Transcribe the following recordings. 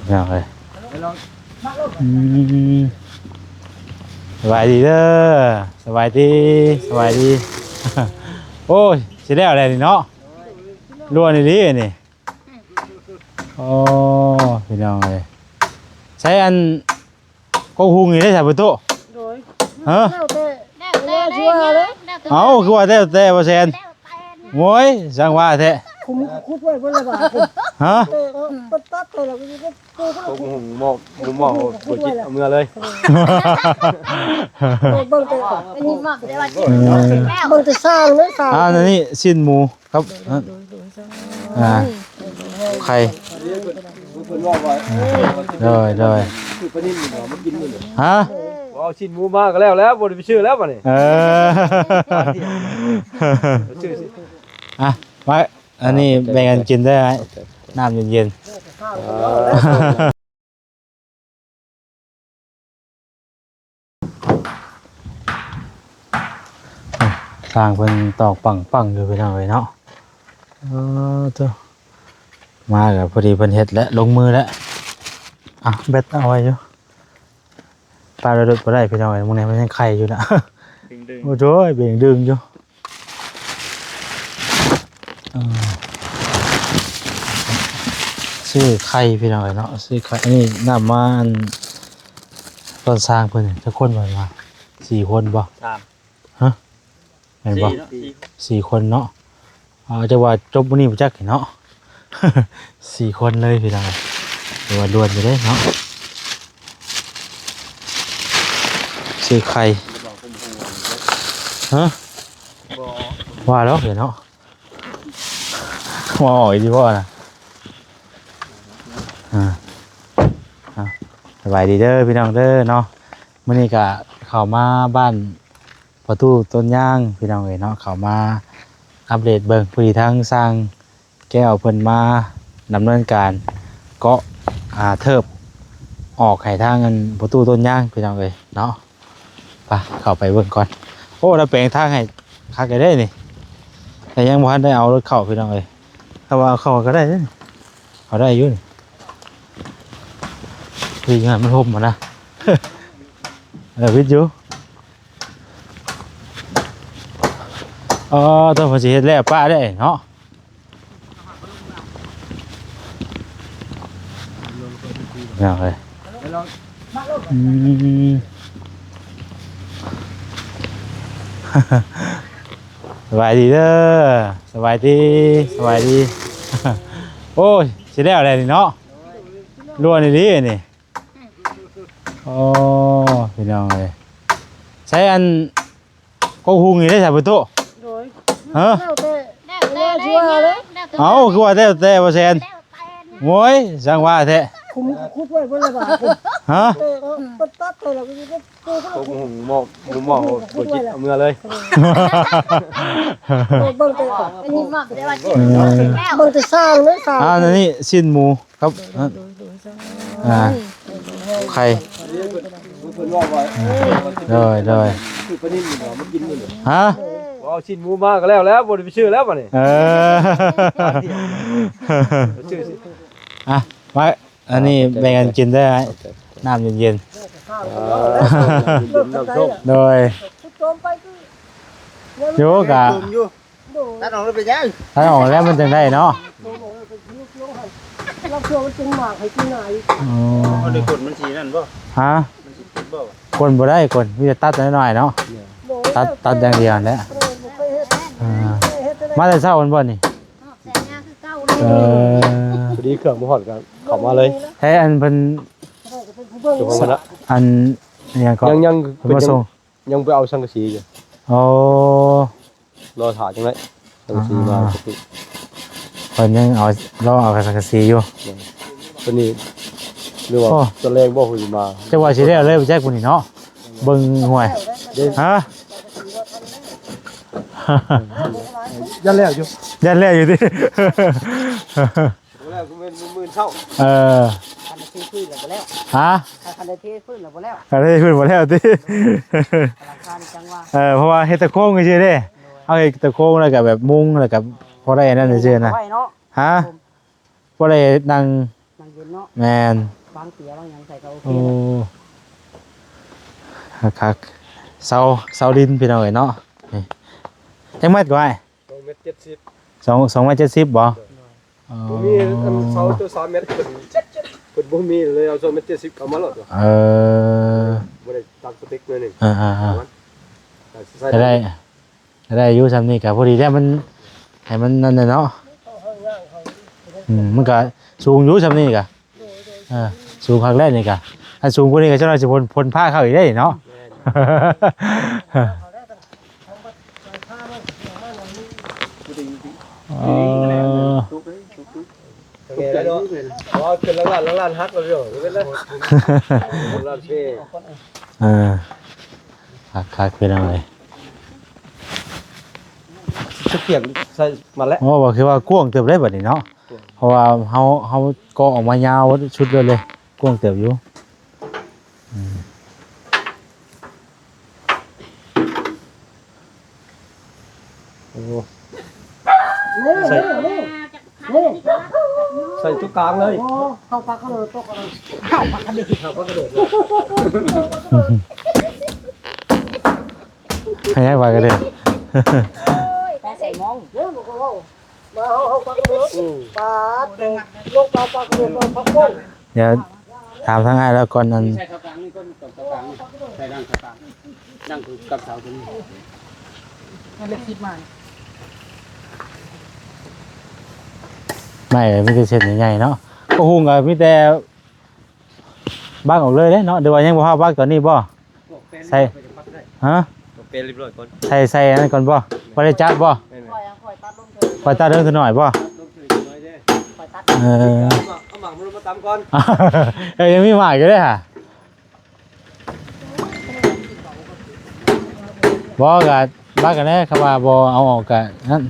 ພີ່ນ້ອງເອີຍ ອືມ ສະບາຍດີເດີ ສະບາຍດີ ສະບາຍດີ ໂອ້ຍ ຊິແລ້ວແລ້ວນີ້ເນາະ ລ້ວນອີ່ຫຼີນີ້ ໂອ້ ພີ່ນ້ອງເອີຍ ໃຊ້ອັນ ກົກຫຸງນີ້ໄດ້ໃສປະຕູ? ໂດຍ ຮະ? ແລ້ວແຕ່ ແລ້ວແຕ່ ແລ້ວແຕ່ ເອົ້າ ຄືວ່າແລ້ວແຕ່ ບໍ່ແຊນ ແລ້ວແຕ່ ໂອ້ຍ ຊ່າງວ່າແທ້ ຂຸມຂຸດໄວ້ເບິ່ງລະບາດ ຮະ? ເອີ ເອົາຕັດໄປແລ້ວກໍ ກົກຫຸງໝໍ້ ໝໍ້ບໍ່ກິນ ເອົາເມືອເລີຍ ເບິ່ງແຕ່ ເບິ່ງແຕ່ຊ່າງເລີຍ ຊ່າງ ອ່າ ອັນນີ້ຊີ້ນໝູ ຄັບ ໂດຍ ໂດຍ ໂດຍ ອ່າ ໄຂ່ ເພິ່ນເວົ້າວ່າ ໂດຍ ໂດຍ ຊື້ປານິນມາກິນມື້ນີ້ ຮະ ເອົາຊີ້ນໝູມາກໍແລ້ວແລ້ວ ບໍ່ໄດ້ໄປຊື້ແລ້ວບັດນີ້ ເອີ ຊື້ ອ່ະ ໄວ້ ອັນນີ້ແບ່ງກັນກິນເດີ ນ້ຳເຢັນໆ ຊ່າງເພິ່ນຕອກປັງໆຢູ່ ພີ່ນ້ອງເອີຍເນາະ ເອີ ໂທ້ ມາກໍພໍດີເພິ່ນເຮັດແລ້ວ ລົງມືແລ້ວ ອ່ະ ແບັດເອົາໄວ້ຢູ່ ປາດໄວ້ລົດບໍ່ໄດ້ ພີ່ນ້ອງເອີຍ ມື້ນີ້ມັນຍັງໄຂ່ຢູ່ນະ ດຶງໆ ໂອ້ໂຫ ເບັງດຶງຢູ່ ເອີ ຊື້ໄຂ່ພີ່ນ້ອງເອີຍເນາະ ຊື້ໄຂ່ ອັນນີ້ນຳມາ ອັນ ຕອນຊ່າງເພິ່ນຈັກຄົນວ່າ ສີ່ຄົນບໍ່? ສາມ ຮະ ແມ່ນບໍ່? ສີ່ເນາະ ສີ່ ສີ່ຄົນເນາະ ເອົາ ຈັກວ່າຈົບມື້ນີ້ບໍ່ຈັກເນາະ ສີ່ຄົນເລີຍພີ່ນ້ອງ ຖືວ່າດ່ວນຢູ່ເດ້ເນາະ ຊື້ໄຂ່ ຮະ ບໍ່ ວ່າແລ້ວເນາະ ວ່າອອກອີກບໍ່ນະ ອ່າ ອ່າ ສະບາຍດີເດີພີ່ນ້ອງເດີເນາະ ມື້ນີ້ກະເຂົ້າມາບ້ານ ປະຕູຕົ້ນຍາງ ພີ່ນ້ອງເອີຍເນາະ ເຂົ້າມາອັບເດດເບິ່ງ ພໍດີທາງຊ່າງແກ້ວເພິ່ນມາດຳເນີນການເກາະ ອ່າ ເທີບອອກໃຫ້ທາງອັນປະຕູຕົ້ນຍາງ ພີ່ນ້ອງເອີຍເນາະ ໄປ ເຂົ້າໄປເບິ່ງກ່ອນ ໂອ້ ລາວແປງທາງໃຫ້ຄັກແທ້ເດ້ນີ້ ແຕ່ຍັງບໍ່ທັນໄດ້ເອົາລົດເຂົ້າ ພີ່ນ້ອງເອີຍ ຖ້າວ່າເອົາເຂົ້າກໍໄດ້ເດ້ ເຂົ້າໄດ້ຢູ່ນີ້ ຄືງານມັນຮົ່ມຫັ້ນນະ ເອີ ວິດຢູ່ ອໍ ຕ້ອງເພິ່ນຊິເຮັດແລ້ວປະໄດ້ເນາະ ພີ່ນ້ອງເອີຍ ອືມ ສະບາຍດີເດີ ສະບາຍດີ ສະບາຍດີ ໂອ້ຍ ຊິແລ້ວແລ້ວນີ້ເນາະ ລ້ວນອີ່ຫຼີນີ້ ອໍ ພີ່ນ້ອງເອີຍ ໃຊ້ອັນ ກົກຫຸງນີ້ໄດ້ໃສປະຕູ? ໂດຍ ຮະ? ແລ້ວແຕ່ ແລ້ວແຕ່ ແລ້ວແຕ່ ເອົ້າ ຄືວ່າແລ້ວແຕ່ ບໍ່ແຊນ ແລ້ວແຕ່ ໂອ້ຍ ຊ່າງວ່າແທ້ ຂຸມຂຸດໄວ້ເບິ່ງລະບາດ ຮະ? ເອີ ເອົາຕັດໄປແລ້ວກໍ ກົກຫຸງໝໍ້ ໝໍ້ບໍ່ກິນ ເອົາເມືອເລີຍ ເບິ່ງແຕ່ ເອີ ເບິ່ງແຕ່ຊ່າງເລີຍ ຊ່າງ ອ່າ ອັນນີ້ຊີ້ນໝູ ຄັບ ໂດຍ ໂດຍ ໂດຍ ອ່າ ໄຂ່ ເພິ່ນເວົ້າວ່າ ໂດຍ ໂດຍ ຊື້ປານິນມາກິນມື້ນີ້ ຮະ? ເອົາຊີ້ນໝູມາກໍແລ້ວແລ້ວ ບໍ່ໄດ້ໄປຊື້ແລ້ວບັດນີ້ ເອີ ຊື້ ອ່ະ ໄວ້ ອັນນີ້ແບ່ງກັນກິນເດີ ນ້ຳເຢັນໆ ນ້ຳສົ້ມ ໂດຍ ໂຍກະ ຕັດອອກແລ້ວເປັນຫຍັງ? ຕັດອອກແລ້ວມັນຈັ່ງໄດ້ເນາະ ລາງເທື່ອມັນເປັນໝາກໃຫ້ກິນງ່າຍ ອໍ ເອົາໄດ້ກົ້ນມັນຊິນັ້ນບໍ່? ຮະ? ມັນຊິເຈັບບໍ່? ກົ້ນບໍ່ໄດ້ ກົ້ນມີແຕ່ຕັດໜ້ອຍໆເນາະ ໂດຍ ຕັດ ຕັດຢ່າງດຽວຫັ້ນແຫຼະ ເອີ ບໍ່ເຄີຍເຮັດ ອ່າ ບໍ່ເຄີຍເຮັດ ມາແຕ່ເຊົ້າພຸ້ນບໍ່ນີ້? ເອີ ພໍດີເຄື່ອງມາຮອດກໍເຂົ້າມາເລີຍ ແທ້ ອັນເພິ່ນ ເຈົ້າຂອງເພິ່ນລະ ອັນຫຍັງເກາະ ຍັງ ຍັງເປັນ ມາສົ່ງ ຍັງໄປເອົາສັງກະສີຢູ່ ອໍ ລໍຖ້າຈັ່ງໃດ ສັງກະສີມາ ອ່າ ເພິ່ນຍັງເອົາ ລໍເອົາສັງກະສີຢູ່ ຕົວນີ້ຫຼືວ່າ ໂອ້ ຕອນແລງບໍ່ ເພິ່ນຊິມາ ຈັກວ່າຊິແລ້ວເລີຍບໍ່ຈັກຜູ້ນີ້ເນາະ ເບິ່ງ ຫ້ວຍ ເດ້ ຮະ ຢ້ານແລ້ວຢູ່ ຢ້ານແລ້ວຢູ່ຕິ ບໍ່ແລ້ວກໍແມ່ນມື້ເຊົ້າ ເອີ ຄັນໄດ້ເທພື້ນແລ້ວບໍ່ແລ້ວ ຮະ? ຄັນໄດ້ເທພື້ນແລ້ວບໍ່ແລ້ວ ຄັນໄດ້ເທພື້ນບໍ່ແລ້ວຕິ ຫຼັງຄານີ້ຈັ່ງວ່າ ເອີ ເພາະວ່າເຮັດແຕ່ໂຄງຊື່ໆເດ້ ໂດຍ ເຮົາເຮັດແຕ່ໂຄງ ແລ້ວກໍແບບມຸງ ແລ້ວກໍພໍໄດ້ອັນນັ້ນຊື່ໆນະ ໄວ້ເນາະ ຮະ? ພໍໄດ້ນັ່ງ ນັ່ງເຢັນ ເນາະ ແມ່ນ ວາງເຕຍວາງຫຍັງໃສ່ກໍໂອເຄ ໂອ້ ແລ້ວ ຄັກໆ ເສົາ ເສົາດິນພີ່ນ້ອງເອີຍເນາະ ນີ້ ຈັກແມັດກໍອ້າຍ? ສອງແມັດເຈັດສິບ ສອງ ສອງແມັດເຈັດສິບບໍ່? ໂດຍ ອໍ ບໍ່ມີອັນເສົາຕົວສາມແມັດ ເພິ່ນ ເພິ່ນບໍ່ມີເລີຍ ເອົາສອງແມັດເຈັດສິບເອົາມາໂລດ ເອີ ບໍ່ໄດ້ຕັດສະຕິກໜ້ອຍໜຶ່ງ ເອີໆໆ ໃຊ້ໄດ້ ໄດ້ຢູ່ ສ່ຳນີ້ກໍພໍດີແລ້ວ ມັນ ໃຫ້ມັນນັ້ນແຫຼະເນາະ ອືມ ມັນກໍສູງຢູ່ ສ່ຳນີ້ກໍ ເອີ ສູງຄັກແລ້ວນີ້ກໍ ອັນສູງກວ່ານີ້ກໍຈັກໜ້ອຍຊິພົ້ນ ພົ້ນຟ້າເຂົ້າອີກເດ້ເນາະ ແມ່ນ ເອີ ເອີ ຄັກໆ ພີ່ນ້ອງເອີຍ ສະກຽມໃສ່ມາແລ້ວ ໂອ້ ວ່າຄືວ່າກວ້າງເຕີບເດ້ບັດນີ້ເນາະ ກວ້າງ ເພາະວ່າເຮົາ ເຮົາກໍອອກມາຍາວສຸດເລີຍ ກວ້າງເຕີບຢູ່ ອືມ ໂອ້ ໃສ່ ໃສ່ຕົວກາງເລີຍ ໂອ້ ເຂົ້າປາກກະເດີດ ຕົກ ເຂົ້າປາກກະເດີດ ເຂົ້າປາກກະເດີດ ໃຫ້ໃຫຍ່ປາກກະເດີດ ໂອ້ຍ ໄປໃສ່ມອງ ເດີ ມັນກໍເວົ້າ ມາເຮົາ ເຮົາປາກກະເດີດ ອືມ ປາດ ລົງປາກ ປາກກະເດີດ ປັກໂປ້ງ ດຽວ ຖາມທາງອ້າຍລາວກ່ອນ ອັນ ໃສ່ເຂົ້າກາງນີ້ກ່ອນ ເຂົ້າກາງນີ້ ໃສ່ດັ່ງເຂົ້າກາງ ດັງຄືກັບເສົາຕົວນີ້ ມັນເລັກສິບມາ ໄມ້ມີແຕ່ເສັ້ນໃຫຍ່ໆເນາະ ກໍຫຸງກໍມີແຕ່ບັກອອກເລີຍເດ້ເນາະ ຫຼືວ່າຍັງບໍ່ພາບັກຕອນນີ້ບໍ່? ໃສ່ ຮະ? ເປັນຮຽບຮ້ອຍກ່ອນ ໃສ່ ໃສ່ອັນນັ້ນກ່ອນບໍ່? ບໍ່ໄດ້ຈັດບໍ່? ແມ່ນໆ ຂ້ອຍ ຂ້ອຍຕັດລົງເທື່ອ ຂ້ອຍຕັດເທື່ອໜ້ອຍບໍ່? ຕັດລົງເທື່ອໜ້ອຍເດ້ ຂ້ອຍຕັດ ເອີ ເອົາໝາກ ເອົາໝາກມາລົງມາຕຳກ່ອນ ເອີ ຍັງມີໝາກຢູ່ເດ້ຫະ ບໍ່ ກະບັກກັນແດ່ ຄຳວ່າບໍ່ເອົາອອກກະນັ້ນ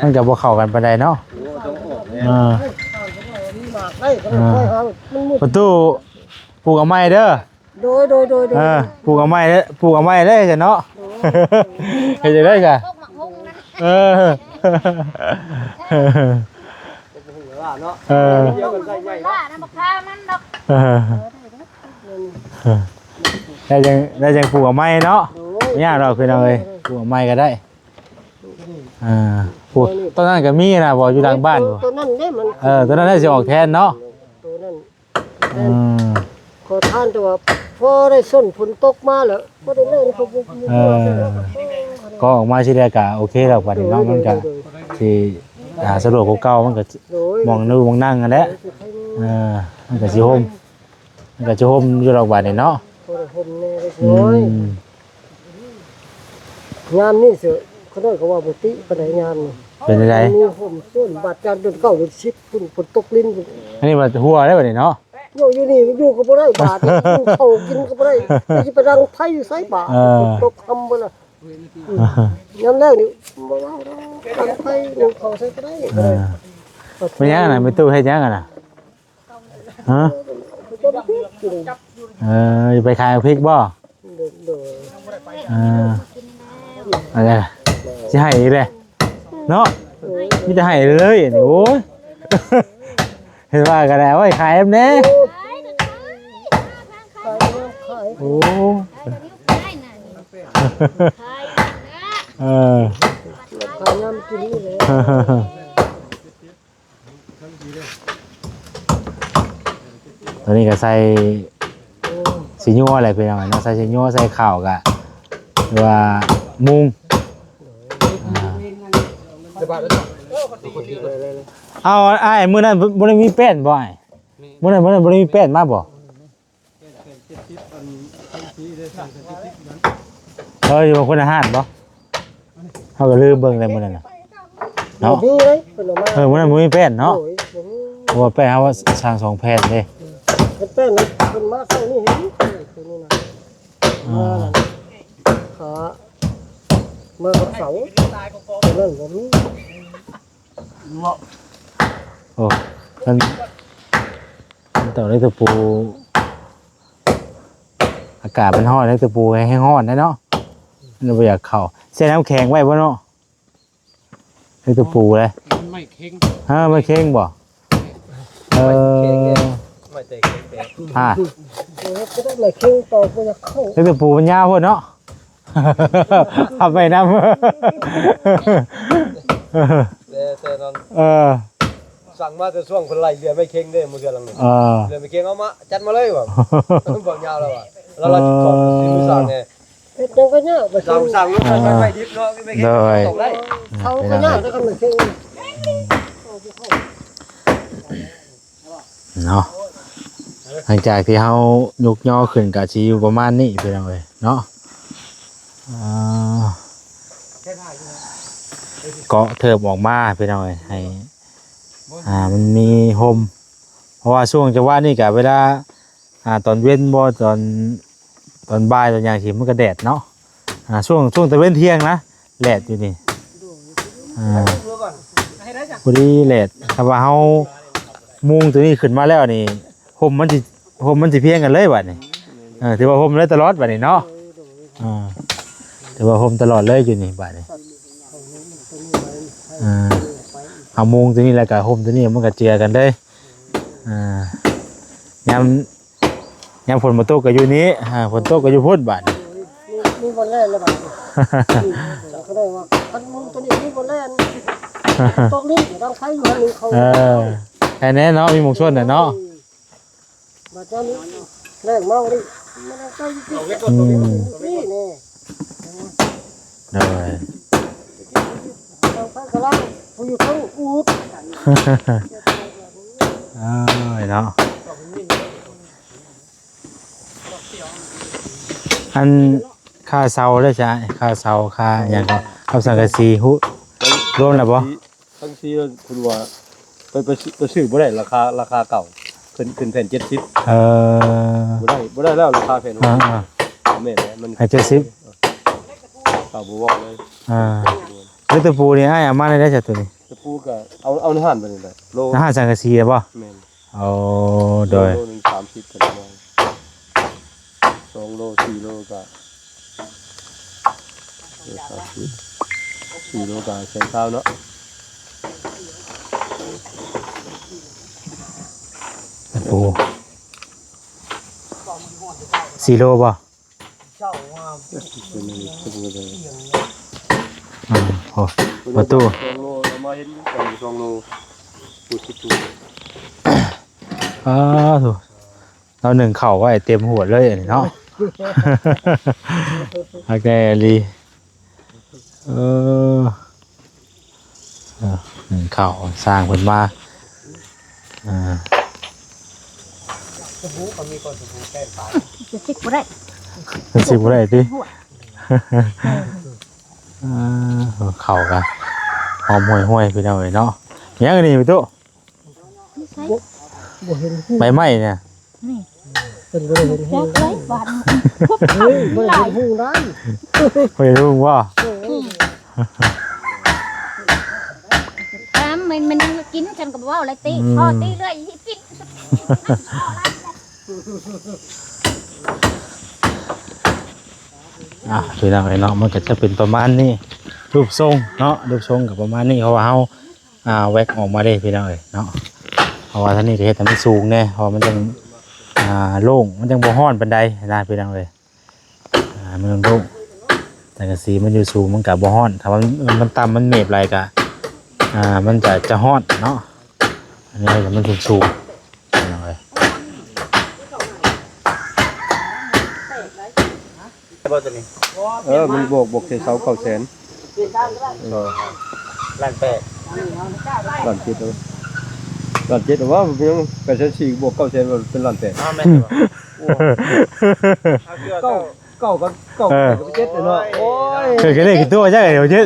ມັນກະບໍ່ເຂົ້າກັນປານໃດເນາະ ໂອ້ ຕ້ອງອອກແລ້ວ ເອີ ມີໝາກໄດ້ ເອີ ປະຕູ ປູກເອົາໃໝ່ເດີ ໂດຍ ໂດຍ ໂດຍ ໂດຍ ເອີ ປູກເອົາໃໝ່ເດີ ປູກເອົາໃໝ່ເດີຊັ້ນເນາະ ໂດຍ ເຮັດຈັ່ງໃດກະ ເອີ ເອີ ເອີ ໄດ້ຈັ່ງ ໄດ້ຈັ່ງປູກເອົາໃໝ່ເນາະ ໂດຍ ບໍ່ຍາກດອກພີ່ນ້ອງເອີຍ ປູກເອົາໃໝ່ກໍໄດ້ ເອີ ປູກ ຕົ້ນນັ້ນກໍມີນະ ບໍ່ ຢູ່ຫຼັງບ້ານ ຕົ້ນນັ້ນເດ້ ມັນ ເອີ ຕົ້ນນັ້ນຊິອອກແທນເນາະ ຕົ້ນນັ້ນ ເອີ ຂໍທານແຕ່ວ່າພໍໄດ້ຊົນຝົນຕົກມາແລ້ວ ພໍໄດ້ເລີຍ ເອີ ກໍອອກມາຊິໄດ້ກະໂອເຄແລ້ວ ບາດນີ້ເນາະ ໂດຍ ມັນກະ ໂດຍ ໂດຍ ຊິ ອ່າ ສະດວກກວ່າເກົ່າ ມັນກະ ໂດຍ ມ່ອງຢູ່ມ່ອງນັ່ງຫັ້ນແຫຼະ ໂດຍ ເອີ ມັນກະຊິຮົ່ມ ມັນກະຊິຮົ່ມຢູ່ດອກບາດນີ້ເນາະ ພໍໄດ້ຮົ່ມແດ່ເລັກນ້ອຍ ອືມ ຍາມນີ້ເສີ ຂະນ້ອຍກໍວ່າບໍ່ຕິປານໃດຍາມນີ້ ເປັນຈັ່ງໃດ ມີຮົ່ມຕົ້ນ ບາດຍາມເດືອນເກົ້າເດືອນສິບພຸ້ນ ຝົນຕົກລິນພຸ້ນ ອັນນີ້ວ່າຫົວໄດ້ບັດນີ້ເນາະ ໂຍ ຢູ່ນີ້ຢູ່ກໍບໍ່ໄດ້ ບາດ ກິນເຂົ້າກິນກໍບໍ່ໄດ້ ຊິໄປດັງໄຟຢູ່ໃສບາດ ເອີ ຝົນຕົກຄ່ຳເບິດລະ ອືມ ຍາມແລງນີ້ບໍ່ວ່າດອກ ດັງໄຟ ໜຶ້ງເຂົ້າໃສ່ກໍໄດ້ ເອີ ເປັນຫຍັງນະ ແມ່ຕູ້ເຮັດຫຍັງຫັ້ນນະ? ຮະ ເອີ ຈະໄປຂາຍເອົາພິກບໍ່? ໂດຍ ເອີ ອັນນີ້ຊິໃຫ້ອີກແຫຼະເນາະ ມີແຕ່ໃຫ້ເລີຍ ອັນນີ້ ໂອ້ຍ ເຫັນວ່າກໍໄດ້ ເອົາໄວ້ຂາຍນຳແດ່ ໂອ້ ເອີ ຂາຍຍາມກິນນີ້ແຫຼະ ຕອນນີ້ກໍໃສ່ສີນົວແຫຼະພີ່ນ້ອງເນາະ ໃສ່ສີນົວ ໃສ່ເຂົ້າກະ ຫຼືວ່າມຸງ ອ່າ ເອົາ ອ້າຍ ມື້ນັ້ນບໍ່ໄດ້ມີແປ້ນບໍ່ອ້າຍ? ມື້ນັ້ນ ມື້ນັ້ນບໍ່ໄດ້ມີແປ້ນມາບໍ່? ເອີ ຢູ່ຄົນລະຮ້ານບໍ່? ເຮົາກໍລືມເບິ່ງແລ້ວມື້ນັ້ນນະເນາະ ບໍ່ມີເລີຍ ເພິ່ນເອົາມາ ເອີ ມື້ນັ້ນບໍ່ມີແປ້ນເນາະ ໂດຍ ບໍ່ມີ ເພາະວ່າແປ້ນເຮົາວ່າສັ່ງສອງແຜ່ນເດ້ ເອີ ເພິ່ນແປ້ນເພິ່ນມາເຊົ້ານີ້ເຫັນ ຄືນີ້ນະ ອ່າ ມານັ້ນ ຂາ ມາວັນເສົາ ຕອນນັ້ນບໍ່ມີ ເນາະ ໂອ້ ມັນ ມັນຕ້ອງໄດ້ຕະປູ ອາກາດມັນຮ້ອນ ໄດ້ຕະປູແຮງຮ້ອນໄດ໋ເນາະ ມັນບໍ່ຢາກເຂົ້າ ໃສ່ນ້ຳແຂງໄວ້ບໍ່ເນາະ ໄດ້ຕະປູເດ້ ມັນໄມ້ເຄັງ ຮະ ໄມ້ເຄັງບໍ່ ເອີ ໄມ້ເຄັງເດ້ ຮະ ເອີ ກໍໄດ້ເລີຍ ເຄັ່ງຕໍ່ບໍ່ຢາກເຂົ້າ ເຮັດແຕ່ປູມັນຍາວໂພດເນາະ ເອົາໄປນຳ ແຕ່ ແຕ່ນັ້ນ ເອີ ສັ່ງມາແຕ່ຊ່ວງເພິ່ນໄລ່ເຫຼືອໄມ້ເຄັງເດ້ ມື້ເທື່ອຫຼັງນີ້ ເອີ ເຫຼືອໄມ້ເຄັງເອົາມາ ຈັດມາເລີຍວ່າ ເວົ້າຍາວແລ້ວວ່າ ແລ້ວລາວຊິກອນຊິມືສັ່ງແດ່ ເຮັດຫຍັງກໍຍາກໄປ ສັ່ງ ສັ່ງລົດໄຟໄວ້ດິບເນາະ ໄມ້ເຄັງ ໂດຍ ຕົກໄດ້ ເຂົາກໍຍາກ ແລ້ວກໍໄມ້ເຄັງ ເນາະ ຫຼັງຈາກທີ່ເຮົາຍົກຍໍຂຶ້ນກະຊິຢູ່ປະມານນີ້ພີ່ນ້ອງເອີຍເນາະ ເອີ ເກາະເທີບອອກມາພີ່ນ້ອງເອີຍ ໃຫ້ ອ່າ ມັນມີຮົ່ມ ເພາະວ່າຊ່ວງຈັງຫວະນີ້ກະເວລາ ອ່າ ຕອນເວັນບໍ່ ຕອນ ຕອນບ່າຍຕອນຫຍັງຊີ້ມັນກະແດດເນາະ ອ່າ ຊ່ວງ ຊ່ວງຕາເວັນທ່ຽງນະ ແດດຢູ່ນີ້ ອ່າ ພໍດີແດດ ຖ້າວ່າເຮົາມຸງຕົວນີ້ຂຶ້ນມາແລ້ວນີ້ ຮົ່ມມັນຊິ ຮົ່ມມັນຊິພຽງກັນເລີຍບາດນີ້ ເອີ ຖືວ່າຮົ່ມເລີຍຕະຫຼອດບາດນີ້ເນາະ ອ່າ ຖືວ່າຮົ່ມຕະຫຼອດເລີຍຢູ່ນີ້ບາດນີ້ ອ່າ ເຮົາມຸງຕົວນີ້ແລ້ວກະຮົ່ມຕົວນີ້ ມັນກະເຈືອກັນເລີຍ ອ່າ ຍາມ ຍາມຝົນບໍ່ຕົກກໍຢູ່ນີ້ ອ່າ ຝົນຕົກກໍຢູ່ພຸ້ນບາດນີ້ ມີ ມີບ່ອນແລ່ນແລ້ວບາດນີ້ ກໍໄດ້ວ່າຄັນມຸງຕົວນີ້ມີບ່ອນແລ່ນ ຕົກລິ້ນກໍຕ້ອງໃຊ້ຢູ່ຫັ້ນໜຶ່ງເຂົາ ເອີ ແຄ່ແນ່ເນາະ ມີໝ່ອງຊົນແຫຼະເນາະ ບາດຍາມນີ້ແລ້ງມານີ້ ມັນຕ້ອງໃຊ້ຢູ່ ອືມ ນີ້ ນີ້ ໂດຍ ທາງໄປກະລັງ ຜູ້ຢູ່ເທິງອູດ ເອີຍເນາະ ອັນຄ່າເຊົ່າເດ້ຊະ ຄ່າເຊົ່າ ຄ່າຫຍັງກໍ ກັບສັງກະສີ ຮູ້ ລວມແລ້ວບໍ່? ທັງສີ່ເພິ່ນວ່າ ໄປ ໄປ ໄປຊື້ບໍ່ໄດ້ ລາຄາ ລາຄາເກົ່າ ຂຶ້ນ ຂຶ້ນແຜ່ນເຈັດສິບ ເອີ ບໍ່ໄດ້ ບໍ່ໄດ້ແລ້ວ ລາຄາແຜ່ນ ອ່າໆ ແມ່ນແຫຼະ ມັນ ໃຫ້ເຈັດສິບ ເຂົາບໍ່ເວົ້າເລີຍ ອ່າ ແລ້ວຕະປູນີ້ອ້າຍເອົາມາໄດ້ຊະ ໂຕນີ້ ຕະປູກໍເອົາ ເອົາໃນຮ້ານໄປນີ້ແຫຼະ ໂລ ໃນຮ້ານສັງກະສີບໍ? ແມ່ນ ໂອ້ ໂດຍ ໂລໜຶ່ງສາມສິບ ກໍໄດ້ ສອງໂລ ສີ່ໂລກໍ ເອີ ສາມສິບ ສີ່ໂລກໍແສນຊາວເນາະ ໂອ້ ສີ່ໂລບໍ່? ອືມ ໂອ້ ປະຕູ ສອງໂລ ເອົາມາເຫັນສອງໂລ ຫົກສິບໂລ ອ້າ ໂທ້ ລາວໜຶ້ງເຂົ້າໄວ້ເຕັມຫວດເລີຍອັນນີ້ເນາະ ຄັກແນ່ອີ່ຫຼີ ເອີ ເອີ ໜຶ້ງເຂົ້າ ສ້າງເພິ່ນມາ ອ່າ ສະບູກໍມີກ່ອນ ສະບູແປ້ງປາ ຈະຊິກບໍ່ໄດ້ ຈະຊິກບໍ່ໄດ້ຕິ ຫົວ ອ່າ ເຂົ້າກະຫອມຫ່ວຍໆ ພີ່ນ້ອງເອີຍເນາະ ຫຍັງອັນນີ້ ຕູ້? ບໍ່ ບໍ່ເຫັນຫຸ່ງ ໃບໄມ້ນີ້ ນີ້ ເພິ່ນບໍ່ໄດ້ເຫັນຫຸ່ງ ຈັກໄດ້ບາດນີ້ ເຮີ້ຍ ບໍ່ໄດ້ເຫັນຫຸ່ງໄດ້ ບໍ່ເຫັນຫຸ່ງບໍ່? ເອີ ອືມ ຕາມມັນ ມັນຍັງກິນ ສັນກໍບໍ່ເວົ້າແລ້ວຕິ ອືມ ພໍຕິເລື້ອຍ ກິນ ອ່ະ ພີ່ນ້ອງເອີຍເນາະ ມັນກໍຈະເປັນປະມານນີ້ ຮູບຊົງເນາະ ຮູບຊົງກໍປະມານນີ້ ເພາະວ່າເຮົາ ອ່າ ແວັກອອກມາເດ້ພີ່ນ້ອງເອີຍເນາະ ເພາະວ່າທາງນີ້ກໍເຮັດໃຫ້ມັນສູງແດ່ ເພາະວ່າມັນຈັ່ງ ອ່າ ໂລ່ງ ມັນຈັ່ງບໍ່ຮ້ອນປານໃດນະພີ່ນ້ອງເອີຍ ອ່າ ມັນໂລ່ງ ສັງກະສີມັນຢູ່ສູງ ມັນກະບໍ່ຮ້ອນ ຖ້າວ່າມັນ ມັນຕ່ຳ ມັນເໜບຫຼາຍກະ ອ່າ ມັນຈະ ຈະຮ້ອນເນາະ ອັນນີ້ມັນສູງໆ ພີ່ນ້ອງເອີຍ ບໍ່ຕົວນີ້ ເອີ ມັນບວກ ບວກໃສ່ເສົາເກົ້າແສນ ເອີ ລ້ານແປດ ລ້ານເຈັດ ລ້ານເຈັດ ວ່າເປັນຫຍັງ ແປດແສນສີ່ ບວກເກົ້າແສນ ເປັນລ້ານແປດ ອ້າວ ແມ່ນບໍ່? ໂອ້ ເກົ້າ ເກົ້າກັບເກົ້າ ເອີ ເຈັດເນາະ ໂອ້ຍ ເກີດເລກຂຶ້ນຕົວຈັກ ເອີ ເຈັດ ເ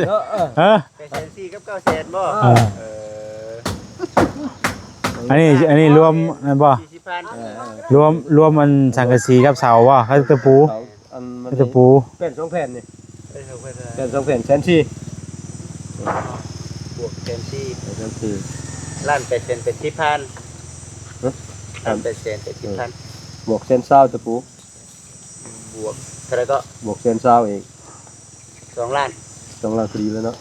ອີ ຮະ ແປດແສນສີ່ກັບເກົ້າແສນບໍ່? ເອີ ເອີ ອັນນີ້ ອັນນີ້ລວມແມ່ນບໍ່? ສີ່ສິບພັນ ເອີ ເອີ ລວມ ລວມອັນສັງກະສີກັບເສົາບໍ່? ກັບຕະປູ ເສົາ ອັນມັນ ຕະປູ ແຜ່ນສອງແຜ່ນນີ້ ແຜ່ນສອງແຜ່ນ ແຜ່ນສອງແຜ່ນ ແສນສີ່ ບວກແສນສີ່ ແສນສີ່ ລ້ານແປດແສນແປດສິບພັນ ຮະ ລ້ານແປດແສນແປດສິບພັນ ບວກແສນຊາວຕະປູ ບວກເທົ່າໃດກໍ? ບວກແສນຊາວອີກ ສອງລ້ານ ສອງລ້ານພໍດີແລ້ວເນາະ ເ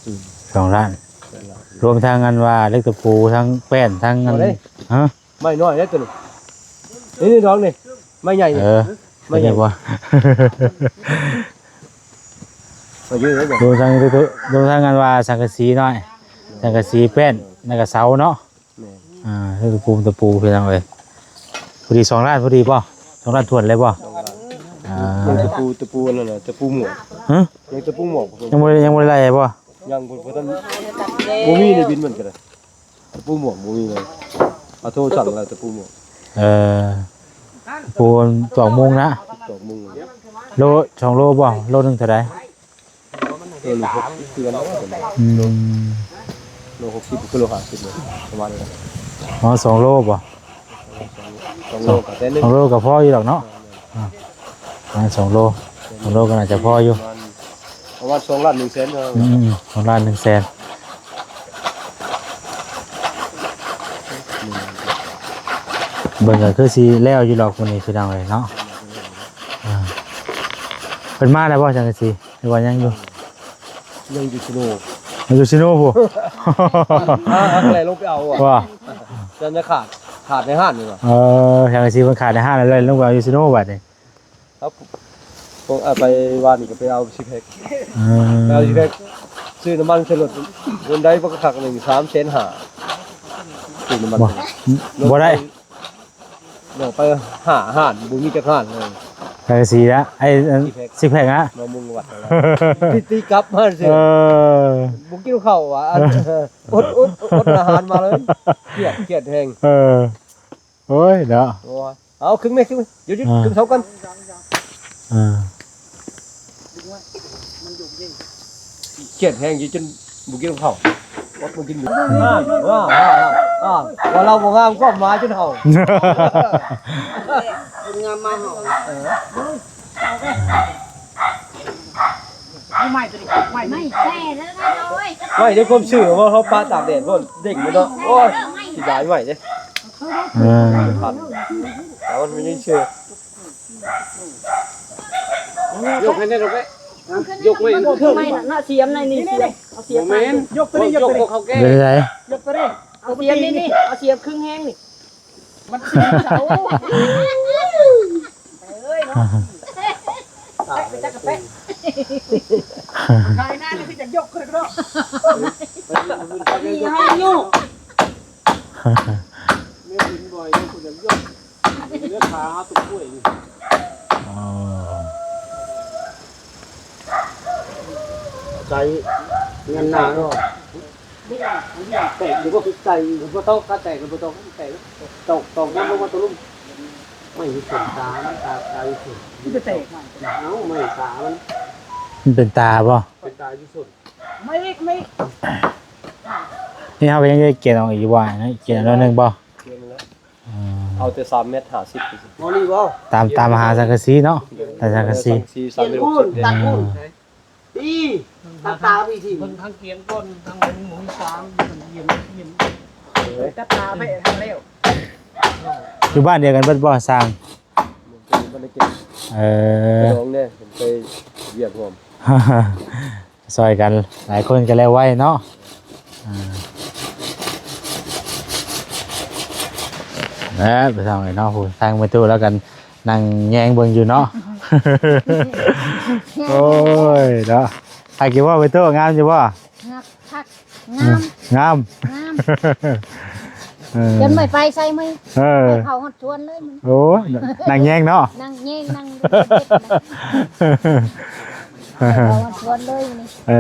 ອີ ອືມ ສອງລ້ານ ສອງລ້ານ ລວມທັງອັນວ່າເຫຼັກຕະປູ ທັງແປ້ນ ທັງອັນ ບໍ່ໄດ້ ຮະ? ໄມ້ນ້ອຍເດ້ຕົວນີ້ ນີ້ໆ ດອກນີ້ ໄມ້ໃຫຍ່ນີ້ ເອີ ໄມ້ໃຫຍ່ ເປັນໄງບໍ່? ມາຢູ່ເດ້ ໂດຍທາງ ໂດຍທາງອັນວ່າສັງກະສີນ້ອຍ ສັງກະສີແປ້ນ ແລ້ວກໍເສົາເນາະ ແມ່ນ ອ່າ ຕະປູ ຕະປູ ພີ່ນ້ອງເອີຍ ພໍດີສອງລ້ານ ພໍດີບໍ່? ສອງລ້ານຖ້ວນເລີຍບໍ່? ສອງລ້ານ ອ່າ ຍັງຕະປູ ຕະປູອັນນັ້ນນະ ຕະປູໝວກ ຮະ? ຍັງຕະປູໝວກ ຍັງບໍ່ໄດ້ ຍັງບໍ່ໄດ້ໄລ່ບໍ່? ຍັງບໍ່ ບໍ່ທັນ ບໍ່ມີໃນບິນມັນກໍໄດ້ ຕະປູໝວກບໍ່ມີເລີຍ ເອົາໂທສັ່ງແລ້ວຕະປູໝວກ ເອີ ຕະປູຕອກມຸງນະ ຕອກມຸງ ໂລ ສອງໂລບໍ່? ໂລໜຶ່ງເທົ່າໃດ? ໂລໜຶ່ງຫົກສິບຄືກັນ ອືມ ໂລຫົກສິບຄືໂລຫ້າສິບເລີຍ ປະມານນີ້ ອໍ ສອງໂລບໍ່? ສອງໂລກໍແສນໜຶ່ງ ສອງໂລກໍພໍຢູ່ດອກເນາະ ອ່າ ອ່າ ສອງໂລ ສອງໂລກໍໜ້າຈະພໍຢູ່ ປະມານສອງລ້ານໜຶ່ງແສນ ອືມ ສອງລ້ານໜຶ່ງແສນ ເບິ່ງກໍຄືຊິແລ້ວຢູ່ດອກມື້ນີ້ພີ່ນ້ອງເອີຍເນາະ ອ່າ ເພິ່ນມາແລ້ວບໍ່ ຈັງຊີ້ ຫຼືວ່າຍັງຢູ່? ຍັງຢູ່ຊີໂນ ຍັງຢູ່ຊີໂນພຸ້ນ ຫາ ຫາແລ່ລົງໄປເອົາ ວ່າ ວ່າ ຈັ່ງຈະຂາດ ຂາດໃນຮ້ານນີ້ວ່າ ເອີ ຈັ່ງຊິເພິ່ນຂາດໃນຮ້ານແລ້ວ ລົງໄປເອົາຢູ່ຊີໂນບັດນີ້ ເອົາ ພວກ ເອົາໄປວານນີ້ກໍໄປເອົາຊິແພັກ ເອີ ໄປເອົາຊິແພັກ ຊື້ນ້ຳມັນໃສ່ລົດ ຄົນໃດບໍ່ຄັກໜຶ່ງ ສາມແສນຫ້າ ຊື້ນ້ຳມັນ ບໍ່ ບໍ່ໄດ້ ເອົາໄປຫ້າຮ້ານ ບໍ່ມີຈັກຮ້ານເລີຍ ໄປສີ່ລະ ໄອ້ອັນຊິກແພັກ ຊິກແພັກນະ ມາມຸງວັດ ຕີ ຕີກັບມາຊື່ ເອີ ບໍ່ກິນເຂົ້າວ່າ ອັນ ອົດ ອົດ ອົດອາຫານມາເລີຍ ຄຽດ ຄຽດແຮງ ເອີ ໂອ້ຍເນາະ ໂອ້ຍ ເອົາ ຄຶ່ງແມ່ ຄຶ່ງແມ່ ຢຸດ ຢຸດ ອ່າ ຄຶ່ງເທົ່າກັນ ອ່າ ຄຽດແຮງຢູ່ຈົນບໍ່ກິນເຂົ້າ ອົດບໍ່ກິນ ອ່າ ອ່າ ວ່າລາວບໍ່ງາມ ຄວາມໝາຍຈົນເຮົາ ຄົນງາມມາເຮົາ ເອີ ເອົາໄມ້ຕົວນີ້ ໄມ້ ໄມ້ແຕ່ແລ້ວນະ ໂອ້ຍ ໄມ້ໃນຄວາມຊື່ວ່າເຮົາປະຕາກແດດ ໂອ້ຍ ເດ້ງເນາະ ໂອ້ຍ ຊິດາຍໄມ້ເດ້ ເອີ ແຕ່ມັນມີຊື່ ຍົກໃຫ້ແດ່ ຍົກໄວ້ ຍົກໄວ້ ຍົກໄມ້ນະ ສຽມໃນນີ້ ສຽມ ເອົາສຽມ ບໍ່ແມ່ນ ຍົກຕົວນີ້ ຍົກຕົວນີ້ ຍົກເຂົ້າແກ່ ເປັນໃດ? ຍົກຕົວນີ້ ເອົາສຽມນີ້ ນີ້ ເອົາສຽມຄຶ່ງແຮງນີ້ ມັນຊິເສົາ ເອີຍເນາະ ແປະໄປຈັກກະແປະ ຂາຍໜ້ານີ້ຄືຈະຍົກຂຶ້ນເນາະ ອັນນີ້ໃຫ້ຢູ່ ແມ່ນບໍ່ ຍັງບໍ່ຢາກຍົກ ເລືອກຂາເຮົາຕົວກ້ວຍນີ້ ອໍ ໃສ່ເງິນໜ້າເນາະ ແຕກຢູ່ບໍ່? ໃສ່ບໍ່ຕ້ອງ ກະແຕກບໍ່ຕ້ອງ ແຕກ ຕອກ ຕອກນ້ຳລົງມາຕົວລຸ່ມ ໄມ້ຢູ່ສົ້ນຕາ ມັນຕາ ຕາຢູ່ສົ້ນ ມັນຈະແຕກ ເອົາໄມ້ຕາມັນ ມັນເປັນຕາບໍ່? ເປັນຕາຢູ່ສົ້ນ ໄມ້ອີກ ໄມ້ອີກ ນີ້ເຮົາກໍຍັງໄດ້ກຽນອອກອີກຢູ່ບໍ່ ກຽນໜ້ອຍໜຶ່ງບໍ່? ກຽນແລ້ວ ເອົາແຕ່ສາມແມັດຫ້າສິບ ເອົານີ້ບໍ່? ຕາມ ຕາມຫາສັງກະສີເນາະ ຕາມສັງກະສີ ສັງກະສີ ສາມແມັດຫ້າສິບ ຕັດພຸ້ນ ອີ ຕັດຕາໄປທີ ເບິ່ງທາງກຽງກ່ອນ ທາງເບິ່ງໝູສາມ ມັນກຽງ ມັນກຽງ ຕັດຕາໄປທາງແລ້ວ ຢູ່ບ້ານດຽວກັນເບິດບໍ່ຊ່າງ? ບໍ່ໄດ້ເກັບ ເອີ ໄປລອງແດ່ ໄປວຽກຮ່ວມ ຊ່ອຍກັນຫຼາຍຄົນກໍແລ້ວໄວເນາະ ອ່າ ແລ້ວໄປທາງໄປເນາະ ຜູ້ທາງແມ່ຕູ້ແລ້ວກັນ ນັ່ງແຍງເບິ່ງຢູ່ເນາະ ໂອ້ຍເນາະ ຄັກຢູ່ບໍ່ໄປຕູ້ ງາມຢູ່ບໍ່? ງາມ ຄັກ ງາມ ງາມ ງາມ ເອີ ຈົນໄມ້ໄຟໃສ່ມື້ ເອີ ໄປເຜົາຮອດສວນເລີຍມື້ ໂອ້ຍ ນັ່ງແຍງເນາະ ນັ່ງແຍງ ນັ່ງເຮັດນະ ເຜົາຮອດສວນເລີຍມື້ນີ້ ເອີ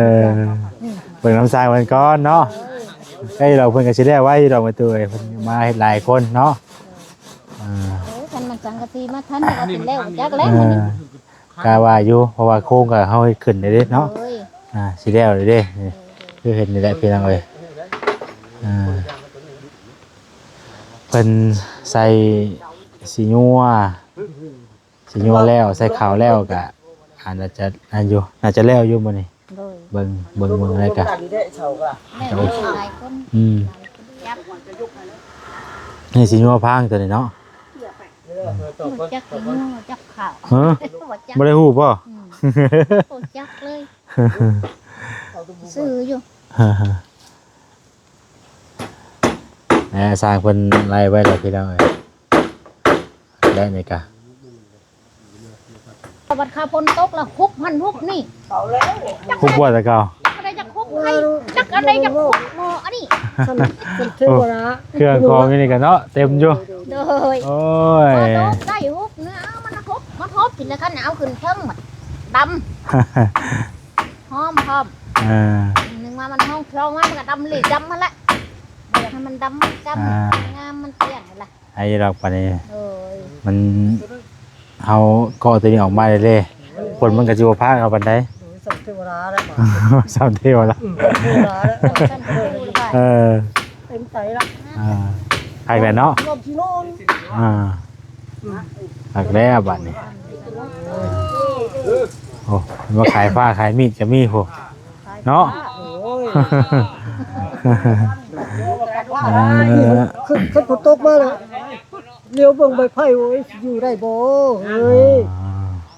ເບິ່ງນຳຊ່າງເພິ່ນກ່ອນເນາະ ເອີ ເອີ ດອກເພິ່ນກໍຊິແລ້ວໄວຢູ່ດອກ ແມ່ຕູ້ເອີຍ ເພິ່ນມາເຮັດຫຼາຍຄົນເນາະ ເອີ ໂອ້ຍ ຄັນມັນສັງກະສີມາທັນກໍເປັນແລ້ວຈັກແລ້ວມື້ນີ້ ເອີ ກະວ່າຢູ່ ເພາະວ່າໂຄງກໍເຮົາເຮັດຂຶ້ນແລ້ວເດ້ເນາະ ໂດຍ ອ່າ ຊິແລ້ວແລ້ວເດ້ ໂດຍ ຄືເຫັນນີ້ແຫຼະພີ່ນ້ອງເອີຍ ອ່າ ເພິ່ນໃສ່ສີຍົວ ສີຍົວແລ້ວ ໃສ່ຂາວແລ້ວກະ ອ່າ ໜ້າຈະ ອັນຢູ່ ໜ້າຈະແລ້ວຢູ່ມື້ນີ້ ໂດຍ ເບິ່ງ ເບິ່ງ ເບິ່ງແລ້ວກະ ແມ່ນຫຼາຍຄົນ ອືມ ນີ້ສີຍົວພາງຕົວນີ້ເນາະ ບໍ່ຈັກສີຍົວ ບໍ່ຈັກຂາວ ຮະ ບໍ່ຈັກ ບໍ່ໄດ້ຮູ້ບໍ່? ອືມ ບໍ່ຈັກເລີຍ ຊື່ຢູ່ ອ່າ ແລ້ວຊ່າງເພິ່ນໄລ່ໄວ້ແລ້ວພີ່ນ້ອງເອີຍ ແລ້ວນີ້ກະ ບັດຄາຝົນຕົກລະຮຸບຫັ້ນຮຸບນີ້ ຮຸບບໍ່ແຕ່ເກົ່າ ຈັກອັນໃດຈັກຮຸບໃຜ ຈັກອັນໃດຈັກຮຸບໝໍ້ອັນນີ້ ຊັ້ນເທວະລາ ເຄື່ອງຂອງຢູ່ນີ້ກະເນາະ ເຕັມຢູ່ ໂດຍ ໂອ້ຍ ໄດ້ຮຸບເນາະ ມັນຮຸບ ມັນຮຸບກິນແລ້ວຄັນເອົາຂຶ້ນເທິງບັດດຳ ຫອມພ້ອມ ເອີ ໜຶ່ງມາມັນຫ້ອງ ສອງມາມັນກະດຳລີດຳຫັ້ນແຫຼະ ບໍ່ຢາກໃຫ້ມັນດຳ ດຳ ອ່າ ງາມມັນປ່ຽນຫັ້ນລະ ໃຫ້ດອກປານນີ້ ໂດຍ ມັນ ເຮົາກໍຕົວນີ້ອອກມາເດ້ ຄົນມັນກະຊິບໍ່ພາກເຮົາປານໃດ ໂດຍ ສັບເທວະລາແລ້ວ ສັບເທວະລາ ອືມ ເທວະລາແລ້ວ ເອີ ເຕັມໃຈລະ ອ່າ ຄັກແລ້ວເນາະ ລອບທີ່ນອນ ອ່າ ຄັກແລ້ວບາດນີ້ ໂອ້ ມາຂາຍຜ້າຂາຍມີດກະມີພຸ້ນ ເນາະ ໂອ້ຍ ເອີ ຄັນ ຄັນຝົນຕົກມາແລ້ວ ລຽວເບິ່ງໃບໄຜ່ ໂອ້ຍ ຢູ່ໄດ້ບໍ່ເອີຍ ອ່າ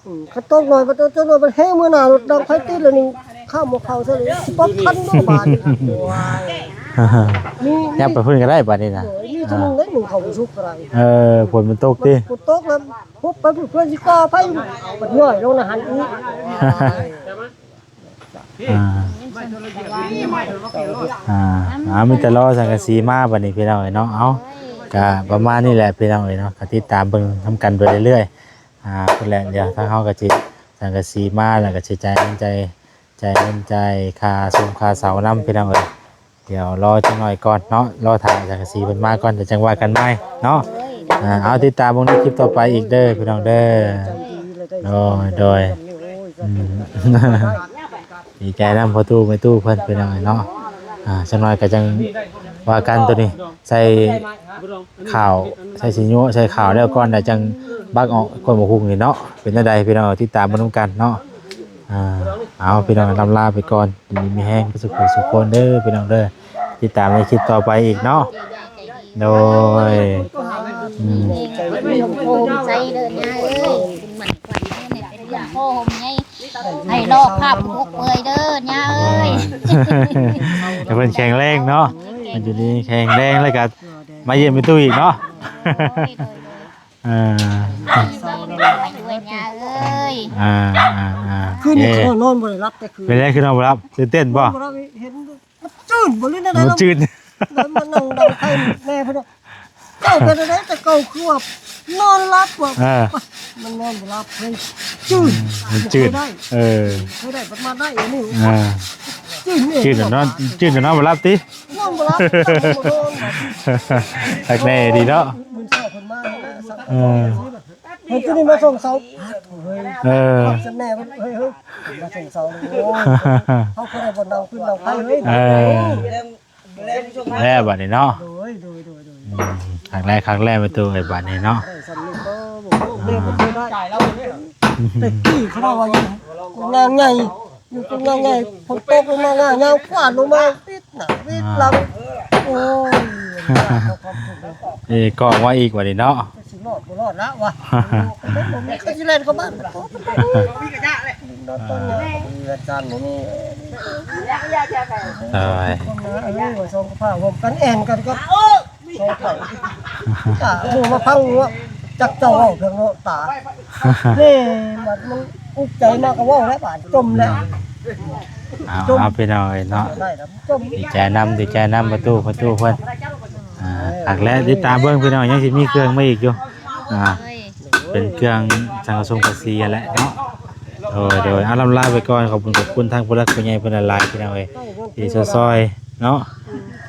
ອືມ ຄັນຕົກໜ້ອຍ ມັນຕົກໜ້ອຍ ມັນແຮງ ມື້ໜ້າລົດດັງໄຟຕິດແລ້ວນີ້ ຂ້າມບໍ່ເຂົ້າຊະເລີຍ ຊິປັບທັນບໍ່ບາດນີ້ ໂອ້ຍ ມີ ຍັບໄປພຸ້ນກະໄດ້ບາດນີ້ນະ ໂດຍ ມີເທື່ອໜຶ່ງໄດ້ ໜຶ່ງເຂົ້າບໍ່ສຸກກະໄດ້ ເອີ ຝົນມັນຕົກຕິ ຝົນຕົກແລ້ວ ຮົບໄປພຸ້ນ ເພື່ອຊິກໍ່ໄຟ ບັດຍ້ອຍລົງນະຫັ້ນອີກ ອ່າ ອ່າ ມີແຕ່ລໍສັງກະສີມາບາດນີ້ພີ່ນ້ອງເອີຍເນາະ ເອົ້າ ກະປະມານນີ້ແຫຼະພີ່ນ້ອງເອີຍເນາະ ກະຕິດຕາມເບິ່ງນຳກັນໄປເລື້ອຍໆ ອ່າ ພຸ້ນແຫຼະ ດຽວທາງເຮົາກະຊິສັງກະສີມາ ແລ້ວກະຊິຈ່າຍເງິນ ຈ່າຍ ຈ່າຍເງິນ ຈ່າຍຄ່າຊຸມຄ່າເຊົ່ານຳພີ່ນ້ອງເອີຍ ດຽວລໍຈັກໜ້ອຍກ່ອນເນາະ ລໍຖ້າສັງກະສີເພິ່ນມາກ່ອນ ດຽວຈັ່ງວ່າກັນໃໝ່ເນາະ ອ່າ ເອົາ ຕິດຕາມເບິ່ງໃນຄລິບຕໍ່ໄປອີກເດີພີ່ນ້ອງເດີ ໂດຍ ໂດຍ ອືມ ດີໃຈນຳພໍ່ຕູ້ແມ່ຕູ້ເພິ່ນພີ່ນ້ອງເອີຍເນາະ ອ່າ ຈັກໜ້ອຍກະຈັ່ງວ່າກັນ ໂຕນີ້ໃສ່ ຂ້າວ ໃສ່ຂີ້ຍົວ ໃສ່ຂ້າວແລ້ວກ່ອນ ແລ້ວຈັ່ງບັກເອົາກ້ອຍໝາກຫຸ່ງນີ້ເນາະ ເປັນແນວໃດພີ່ນ້ອງ ຕິດຕາມເບິ່ງນຳກັນເນາະ ອ່າ ເອົາ ພີ່ນ້ອງ ລຳລາໄປກ່ອນ ຢູ່ດີມີແຮງເບິດສູ່ຜູ້ສູ່ຄົນເດີພີ່ນ້ອງເດີ ຕິດຕາມໃນຄລິບຕໍ່ໄປອີກເນາະ ໂດຍ ອືມ ໃສ່ເດີຍາເອີຍ ເປັນໝັ້ນຂວັນໃຫ້ແມ່ ເປັນເລື່ອງພໍ່ຫົ່ມໃຫຍ່ ໃຫ້ລອກພາບຫົວເປືອຍເດີຍາເອີຍ ໃຫ້ເພິ່ນແຂງແຮງເນາະ ໃຫ້ຢູ່ດີແຂງແຮງ ແລ້ວກະມາຢ້ຽມແມ່ຕູ້ອີກເນາະ ໂດຍ ໂດຍ ເອີ ມາຢູ່ນຳແມ່ຕູ້ເອີຍ ອ່າ ອ່າ ອ່າ ຄືນນີ້ນອນບໍ່ໄດ້ຫຼັບແຕ່ຄືນ ເປັນໄດຄືນອນບໍ່ຫຼັບ ຕື່ນເຕັ້ນບໍ່ ນອນບໍ່ຫຼັບ ເຫັນມັນຈືນບໍ່ ຫຼືແນວໃດ ມັນຈືນ ມານັ່ງດັງໄຟແນ່ເພິ່ນວ່າ ເຈົ້າເປັນແນວໃດແຕ່ເກົ່າ ຄືວ່ານອນຫຼັບວ່າ ເອີ ມັນນອນບໍ່ຫຼັບເພິ່ນ ຈືນ ມັນຈືນ ເອີ ເຄີຍໄດ້ ເຄີຍໄດ້ ມັນມາໄດ້ອັນນີ້ ອ່າ ຈືນນີ້ ຈືນນອນ ຈືນນອນບໍ່ຫຼັບຕິ ນອນບໍ່ຫຼັບ ຄັກແນ່ດີເນາະ ມື້ເຊົ້າເພິ່ນມາ ເອີ ເພິ່ນຈະໄດ້ມາສົ່ງເສົາ ເອີ ເອີ ຄັກແນ່ ເພິ່ນ ເຮີ້ຍ ເຮີ້ຍ ມາສົ່ງເສົາ ໂອ້ຍ ເຮົາກໍໄດ້ບ່ອນນັ່ງຟືນນັ່ງໄຟເຮີ້ຍ ເອີ ແລ້ວບາດນີ້ເນາະ ໂດຍ ໂດຍ ໂດຍ ໂດຍ ອືມ ຄັກແລ້ວ ຄັກແລ້ວ ແມ່ຕູ້ເອີຍ ບາດນີ້ເນາະ ໄດ້ສ່ຳນີ້ກໍບໍ່ ບໍ່ ບໍ່ເຄີຍໄດ້ ແຕ່ກີ້ເຂົາເວົ້າວ່າຢູ່ກົງນາງໃຫຍ່ ຢູ່ກົງນາງໃຫຍ່ ຝົນຕົກລົງມາ ງາຍາວກວາດລົງມາ ວິດໜ້າວິດຫຼັງ ອ່າ ໂອ້ຍ ເອີ ກໍອອກມາອີກບາດນີ້ເນາະ ຊິລອດບໍ່ລອດລະວະ ເຂົາຊິແລ່ນເຂົ້າບ້ານ ບໍ່ມີກະຍະເລີຍ ນອນຕອນຍາມບໍ່ມີເຮືອນຊານບໍ່ມີ ໂດຍ ເອີຍ ວ່າສອງກະພາຮ່ວມກັນແອ່ນກັນກັບສອງເຂົາ ກະໝູ່ມາຟັງວ່າ ຈັກເຈົ້າເວົ້າເຖິງເນາະຕາ ເອີ ບັດມັນອຸກໃຈມາກະເວົ້າແລ້ວ ບາດຈົມແລ້ວ ເອົາ ຈົມ ເອົາ ພີ່ນ້ອງເອີຍເນາະ ໄດ້ແລ້ວ ຈົມ ດີໃຈນຳ ດີໃຈນຳປະຕູ ປະຕູເພິ່ນ ອ່າ ຄັກແລ້ວ ຕິດຕາມເບິ່ງພີ່ນ້ອງ ຍັງຊິມີເຄື່ອງມາອີກຢູ່ ອ່າ ເປັນເຄື່ອງສັງກະສົງກະສີຫັ້ນແຫຼະເນາະ ໂດຍ ໂດຍ ເອົາ ລຳລາໄປກ່ອນ ຂອບຄຸນ ຂອບຄຸນທາງຜູ້ຫຼັກຜູ້ໃຫຍ່ເພິ່ນຫຼາຍໆ ພີ່ນ້ອງເອີຍ ທີ່ຊ່ອຍໆ ເນາະ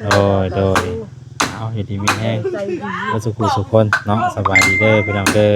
ໂດຍ ໂດຍ ເອົາ ຢູ່ດີມີແຮງ ເບິດສູ່ຜູ້ສູ່ຄົນເນາະ ສະບາຍດີເດີ ພີ່ນ້ອງເດີ.